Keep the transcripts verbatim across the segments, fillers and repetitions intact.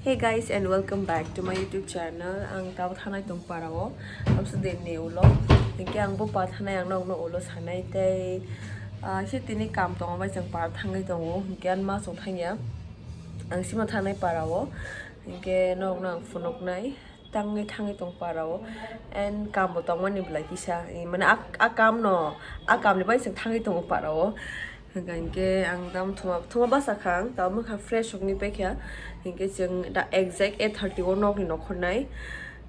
Hey guys and welcome back to my YouTube channel. Ang tabo thanai tong para o. Tamsa din ni ulo. Hingke ang bo pa thanai ang nog no ulo sanai tei ah, se tini kam tong bai chang para thangwi tongo. Hingke ang ma song thangya. Ang sima thanai para o. Hingke nog no ang phunuk nai. Tangwi thangwi tong para o. And kam bo tong mani belai kisa. Mane a kam no a kam ni bai chang thangwi tongo para o. Hingke ang tamo thuma, thuma basa kha ang, tamo wngkha fresh rokni paikha. Hingke chwng da exact eight thirty o nokni nokhor nai.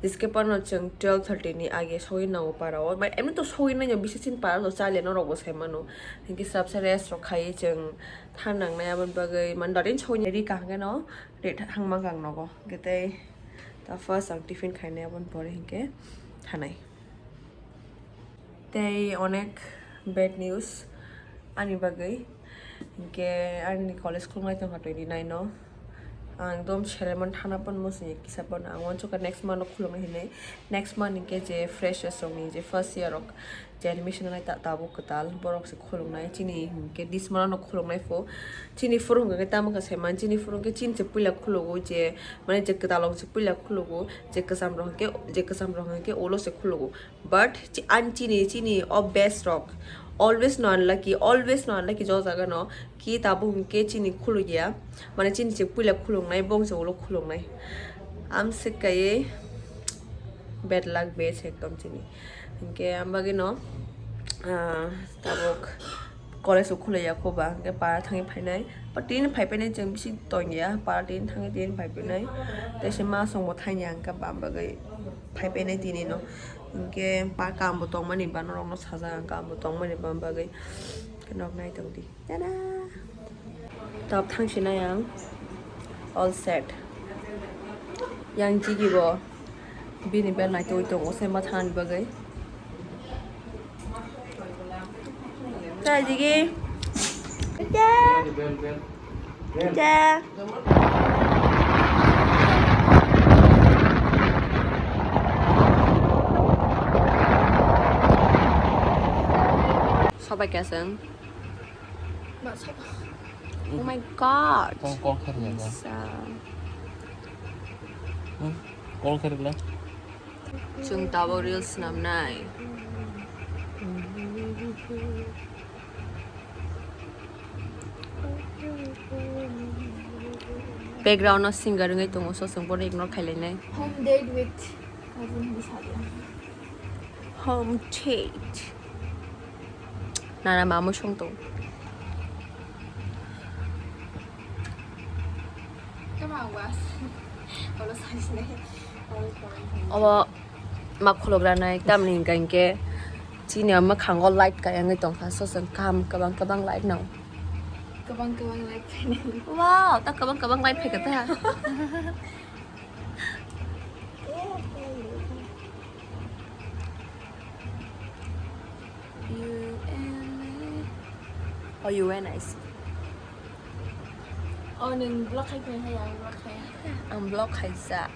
Jiske pano chwng twelve thirty ni age sogwi nango para o. Ba, emni to sogwi nai, bisi chin para to chali norok bo sai mano. Hingke srapsa rest rok khai chwng thanang nai aboni bagwi. Man darin sogwi ri kaham khe no ri thangma kang nogo. Hingke tei ta first ang tiffin khainai aboni pore hingke thanai. Tei onek bad news ani bagwi, hinkhe ani college khulumnai tongkha twenty nine o. Ang ekdom selemon thana pon mo sini kisa pon ang wansukha next month o khulumnai hinwi. Next month hinkhe je freshers rokni je first year rok je admission nai ta-, tabuk kwtal borok se khulumnai chini hinkhe this month no khulumnai pho. Chini phuru hinkhe tamo khe saiman chini phuru hinkhe chini se puila khulugo je mane je kwtal rok se puila khulugo je kwcham rok hinkhe je kwcham rok hinkhe ulo se khulugo. But chi-, ani chini, chini o best rok. Always no unlucky, always no unlucky jo jaga no. Ki tabuk hwnkhe chini khuluk ya. Mane chini se puila khuluk nai, bong se ulo khuluk nai. Am se kai bad luck base ekdom chini. Hwnkhe am bagwi no, ah, tabuk college o khulai ya kho ba, hwnkhe para thangwi phainai. But tini phai painai chwng bisi tong ya, para tini thangwi tini phai painai. Tei se ma song bo thang ya, hwnkhe bam bagwi phai painai tini no. Hwnkhe pa kam bo tongmani ba norok no sajak ang kam bo tongmani ba bagwi khe nok nai tong di. Tada! Tap thang sinai ang all set. Yang jigi bo bini bel nai twi tongo se ma thani bagwi. Chai jigi. Bel, bel. Sobai kaseng. Oh my god. Kong, kong khe rwla. Sa. Hmm? Kong khe rwla. Chwng tabuk reels swnamnai. Background o singer wngwi tongo, so chwng bono ignore khailainai. Home date with cousin Bisali. Home date. Nana mamu song tong. Obo ma khuluk ranai tamni hingka hingke chini o mwkhango light kaya wngwi tongkha, so chwng kaham kwbang kwbang light no. Kwbang kwbang light phainai. Wow, ta kwbang kwbang light phaikha ta. You and me. Oh, you and I see. Oh, nwng block khai phai hai, ang block khai. Ang block khaijak.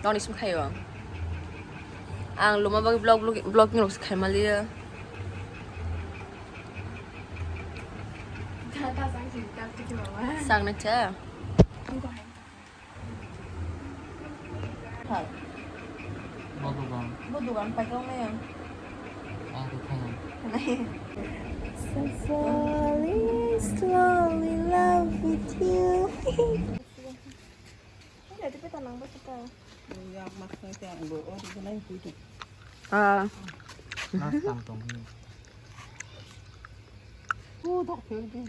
Noni sum khaio ang. Ang luma bagwi block, block, blocking rok se khai maliya. Sang na cha. Ang ko hai. Hai. Bo dogan. Bo dogan paikang na yang. Ang to thang. Nai. So falling slowly in love with you. Ada tu peta nang ba kita. Yang mak nang tiang bo, oh, di sana itu. Ah. Nas tam tong. Oh, dok, dok, dok.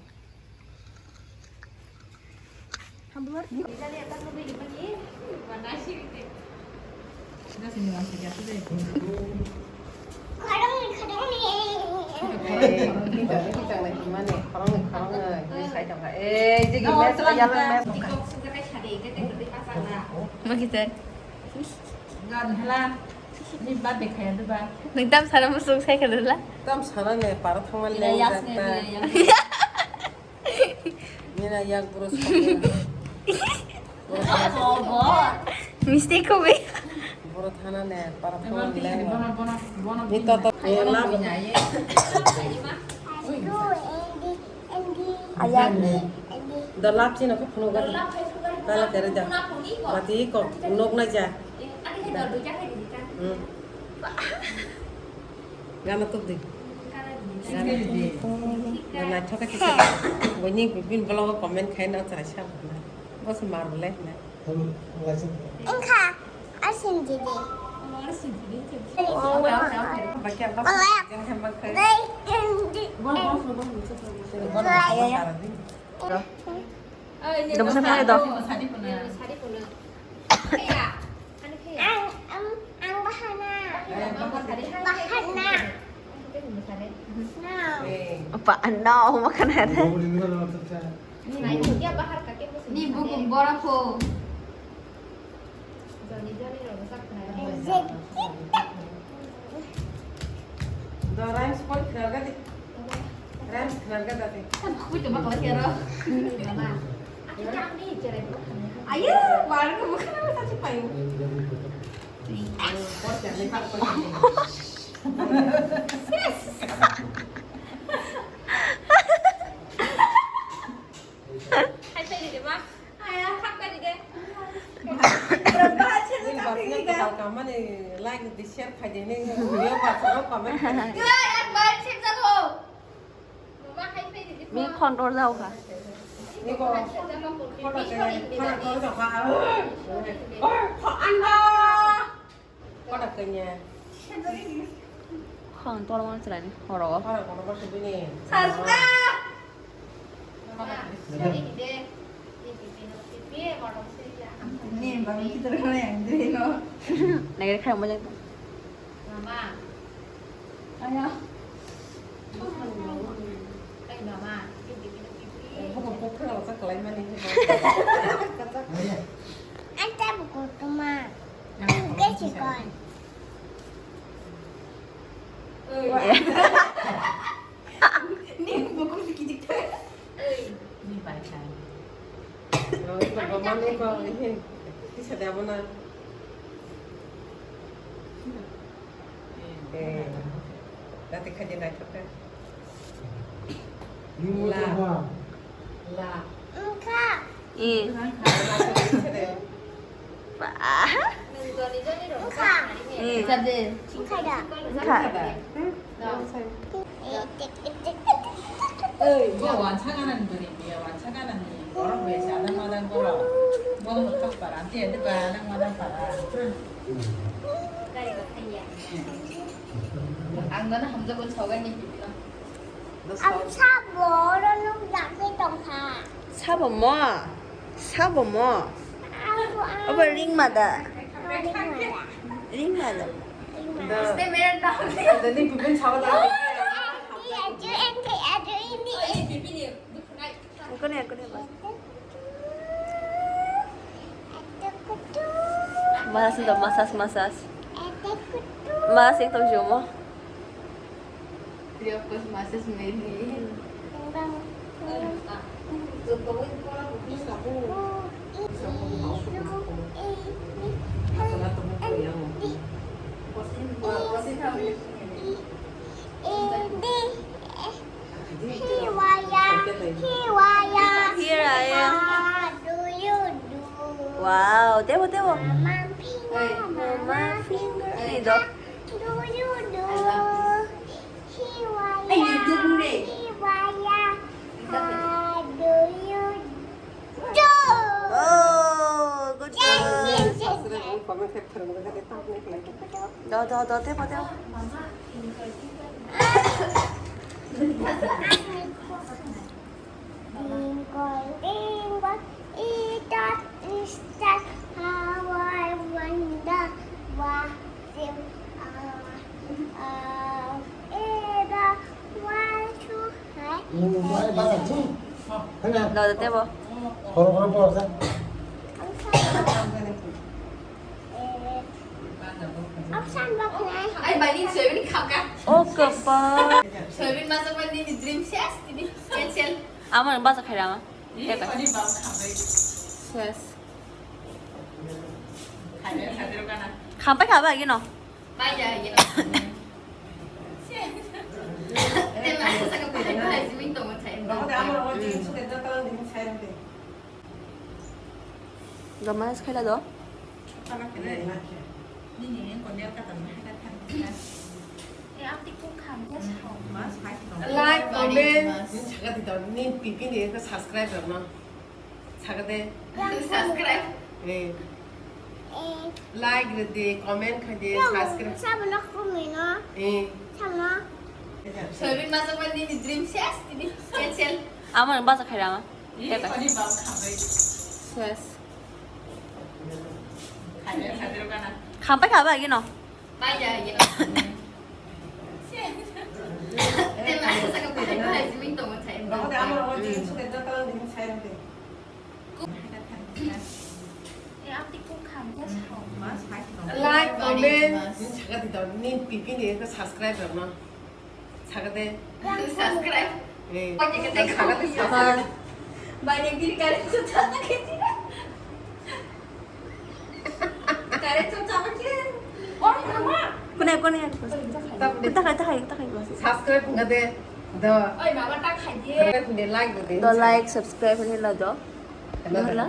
Makita. Gan hala. Ni birthday khaya de ba? Nwng tam sana musung sai khana la? Tam sana ne para thongma le. Mina yak bro. Mistake ko be. Bro thana ne para thongma le. Ni to to. Ayak. Da lap sino ko phone ga. Ala kere da. Mati ko nok na ja. Hmm. Gana tuk di. Gana tuk. Gana thoka kisa. Bini bibin vlog comment khai na chara sa. Bos mar le na. Engkha, asin jide. Bakya bas. Wala. Jeng hem bang khai. Wala. Ito mo sa tayo do. Ang, ang, ang bahana. Bahana. No. Apa? No, makan ada. Ni buku borok ko. Do rhymes pon khnar ga di. Rhymes khnar ga da di. Tam khui to ma kala kero. Mama. Aku tak ni cerai. Ayo, baru kamu kenapa tak cepat? Pon khnar ga di. Hai, hai, di, Ma. Aya, hak tadi deh. Ni bahasnya tuh kalau kamu nih, like, di share aja nih, video bahasa lo komen. Gila, yang baru cek satu. Mama, hai, hai, di, Mi Ma. Control jauh kah? Ini kok, kalau kayak, kalau kayak, oh, kok anda? Kono kanya. Khang tolma chwraini horo. Kono kono kono bini. Sasra. Ni bang kita kena yang diri no. Nagari khai mojang. Mama. Ayo. Ay mama. Bukan bukan kalau tak lain mana ini. Anta buku tuma. Kesi kon. Ni buku sikit. Ni baca. Oh, ini bapak mana kok ini? Ini sedang mana? Eh, nanti kajian naik ke. La. La. Engkha. I. Ba. Engkha. I. Engkha da. Engkha. Oi, bo wansa gana ni bwrwi, biya wansa gana ni. Borok biya si adang madang borok. Bono mwthang para, amtwi adi ba adang madang para. Ang nono hamjakgo saugani. Ang sabo oro nukjakgwi tongkha. Sabo mo? Sabo mo? Abo, ang. Obo ringma da? Ringma da. Ringma da. Ringma da. Ado ni bibin sawa da. Kone, kone, bas. Massage do, massage, massage. Massage to jomo. Free of cost massage made me. Hiwaya, hiwaya. Here I am. How do you do? Wow, tebo, tebo. Mama finger, mama finger. Hey, do. Hiwaya, hiwaya. How do you do? Oh, good girl. Do, do, do, tebo, tebo. Twinkle, twinkle, little star, how I wonder what you are. Up in the world too high. Nung nung ai basa jing. Hana. Do, do, tebo. Khoro khoro por sa. Ang sa. Ang san bakla. Ai, bani soyabin khapka. O kapa. Soyabin masa bani ni dream ses tini cancel. Ama basa khaira ama. Teka. Ses. Khampai khaba gino. Bai ya ya. Tema sa ka pai ko hai simin to mo chai. Rogo de amar o jing suke jatala din chai de. Gama khaila do. Nini yang kau dia kata mana kata. Eh, aku tikung kham dia sao. Like, comment. Nini saka di tau, nini pipi ni ke subscribe rok no. Saka de. Subscribe. Eh. Like rw di, comment khai di, subscribe. Sabno khumino. Eh. Sabno. Soybean masuk mandi ni dream ses, ini cancel. Ama nang basa khaira ama. Ini tadi bang khabai. Ses. Khabai, khabai kana. Khampai khabai gino. Bai ya, ya. Tema saka bai bai simi to mo chai. Rokode ama rokode suke da kalang din chai rokode. Like, comment. Nini saka di tau, nini pipi ni ke subscribe rok no. Saka de. Subscribe. Eh, saka de subscribe. Bai, nini diri kare tu tata kiti. Kare tu tata kiti. Kone, kone. Takhai, takhai, takhai. Subscribe nggak de. Do. Oi, mama takhai de. Subscribe nggak de, like nggak de. Do like, subscribe nggak de. Hello. Hello.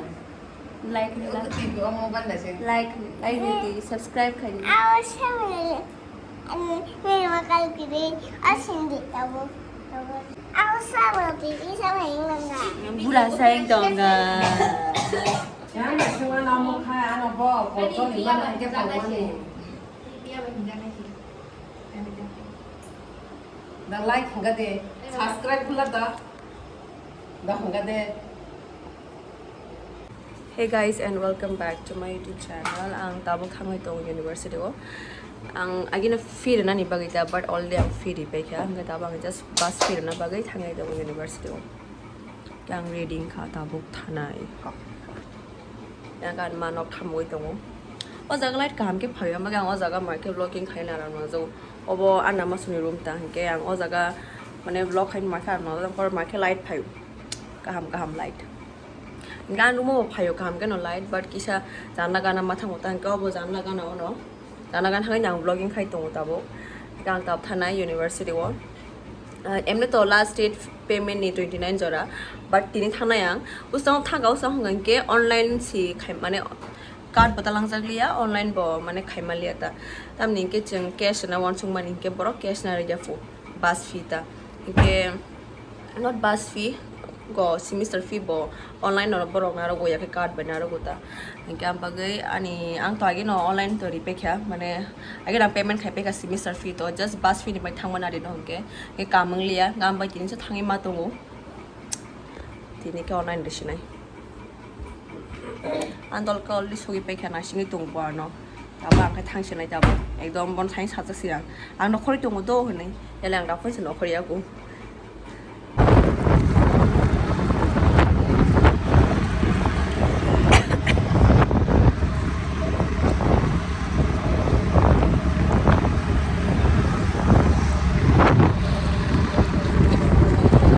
Like ni la. Omo ban da se. Like ni, like ni di, subscribe khai ni. Aw, sabe. Ani, me ma kal kiri, asin di tabu. Aw, sabe di, sabe yang nangga. Bura sayang dong ga. Yang cuma namu khai ano bo, foto ni mana ke pawani. Da like hingga de, subscribe hula da. Da hingga de. Hey guys, and welcome back to my YouTube channel. Ang tabuk thangwi tongo university o. Ang agino fee rwnani bagwi ta, but already ang fee ripai kha. Hingke tabuk ang just bus fee rwna bagwi thangwi tongo university o. Ang ready wngkha tabuk thanai. Ang gan ma nok thamwi tongo. O jaga light kaham khe phaio, hwnba khe ang o jaga mai khe vlogging khai nang nang jago. Obo Anna Masuni room ta, hingke ang o jaga mane vlog khai ma khe ang nang, por ma khe light phaio. Kaham kaham light. Gan room o phaio kaham khe no light, but kisa janla gana ma thango ta, hingke obo janla gana ono. Janla gana thangwi ang vlogging khai tongo tabuk. Hingke ang tabuk thanai university o. Ah, emni to last date payment ni twenty nine jora, but tini thangnai ang. Usang thangka usang hwnka hingke online si khai mane card bo talangjak liya, online bo mane khaima liya ta. Tamni hingke chwng cash na wansuk mani hingke borok cash na rwya phu bus fee ta. Hingke not bus fee, go semester fee bo online no borok na rwgo ya khe card bai na rwgo ta. Hingke ang bagwi ani, ang to agi no online to ripai kha, mane agi no payment khai pai kha semester fee to, just bus fee ni bai thangma nari no hingke, hingke kamung liya, gam bai tini se thangwi ma tongo. Tini khe online risinai. Ang dol khe already sogwi paikha, naisingwi tongo bo ano. Abo ang khe thangsinai tabuk. Ekdom bono thangwi sajak sirang. Ang nokhorwi tongo do hwnwi. Ele ang daphai se nokhorwi yago.